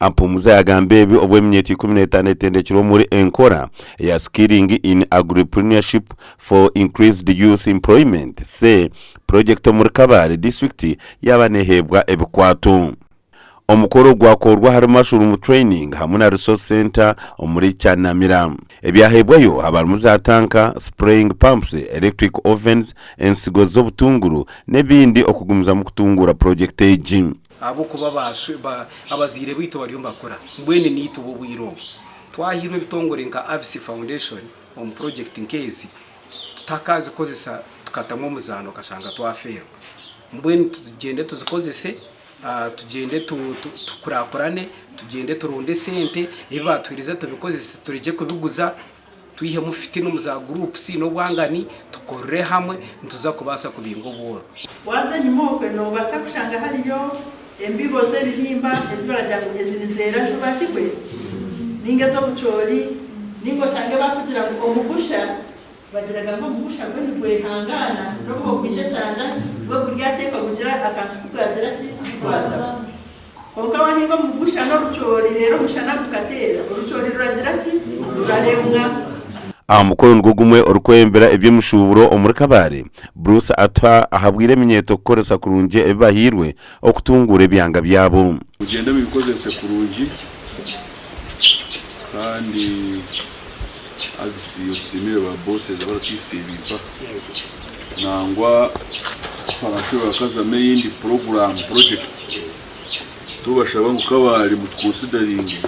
Ampumuza yagamba ebi obu eminyeeto 15 etendekirwe omuri enkora eya Skilling in Agripreneurship for Increased Youth Employment, SAY, project omuri Kabale disiturikiti yaaba neheebwa ebikwato. Omukoro gwakorwa ahari Mushroom Training hamwe na Resource Centre omuri Kyanamira. Ebyaheebwayo habarimu za tanka, spraying pumps, electric ovens, ensigo z'obutunguru n'ebindi okugumizamu kutunguura purojekiti egi. Ahabw'okuba abazaire baitu bariyo nibakura, mbwenu naitwe obwire obu twahairwe ebitongore nka Avisi Foundation omu purojekiti nk'ezi tutakazikozesa tukatamu omuzaano okashanga twafeerwa. Mbwenu tugyende tuzikozese, tugyende tukurakurane, tugyende turonde esente, ebi baatuheereza tubikozese turekye kubiguza. Twihemu fitina omu za groups n'obwangani, tukorere hamwe nituza kubaasa kubinga obworo. Waaza enyima okwe noobaasa kushanga hariyo embibo z'ebihimba ezi baragira ngu ezi nizeera juba, tikwe? Nainga ez'obucoori, nainga oshange baakugira ngu omugusha, bagiraga ngu omugusha gwo nigwehangaana n'obu ogwija ekyanda, gwo guryateekwa gugire akantu ku gwagira ki? Ku gwataho. Kwonka waahinga omugusha n'orucoori reero omushana gukateera, orucoori ruragira ki? Ruraremwa. Aha mukoro nigwo gumwe orikwebembera eby'emishuuburo omuri Kabale, Bruce Atuha ahabwire eminyeeto kukoresa kurungi ebi bahairwe okutunguura ebyanga byabo. Mugyende mubikozese kurungi kandi Avisi otusiimire ba bosses abaratwisiiba mpaka nangwa barashube bakazamu eyindi program project tubashaba ngu kabare mutuconsideringe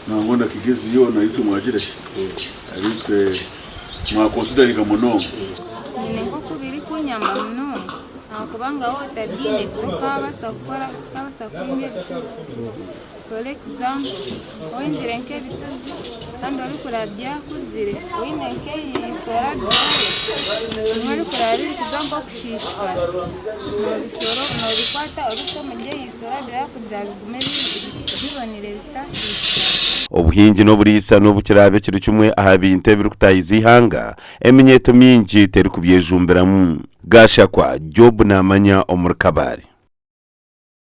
nangwa na Kigezi yoona itwe mwagira ki aritwe mwaconsideringa munonga. Nyine nk'oku birikunyamba munonga ahakuba nga waaba otabiine tokaabaasa kukora tokaabaasa kuhinga ebituzi. For example, ohingire nk'ebituzi kandi orikuraba byakuzire oine nk'eriiso orabyoya obumwe orikuraba birikuza nk'okushiishikara nobikwata obita omuri eriiso orabyoya kugira bigume bibonire bitasiisikara. Obuhingi n'oburiisa n'obu kiraabe kiri kimwe aha bintu ebirikutaahiza eihanga, eminyeeto mingi terikubyejumbiramu. Gashakwa Job naamanya omuri Kabale.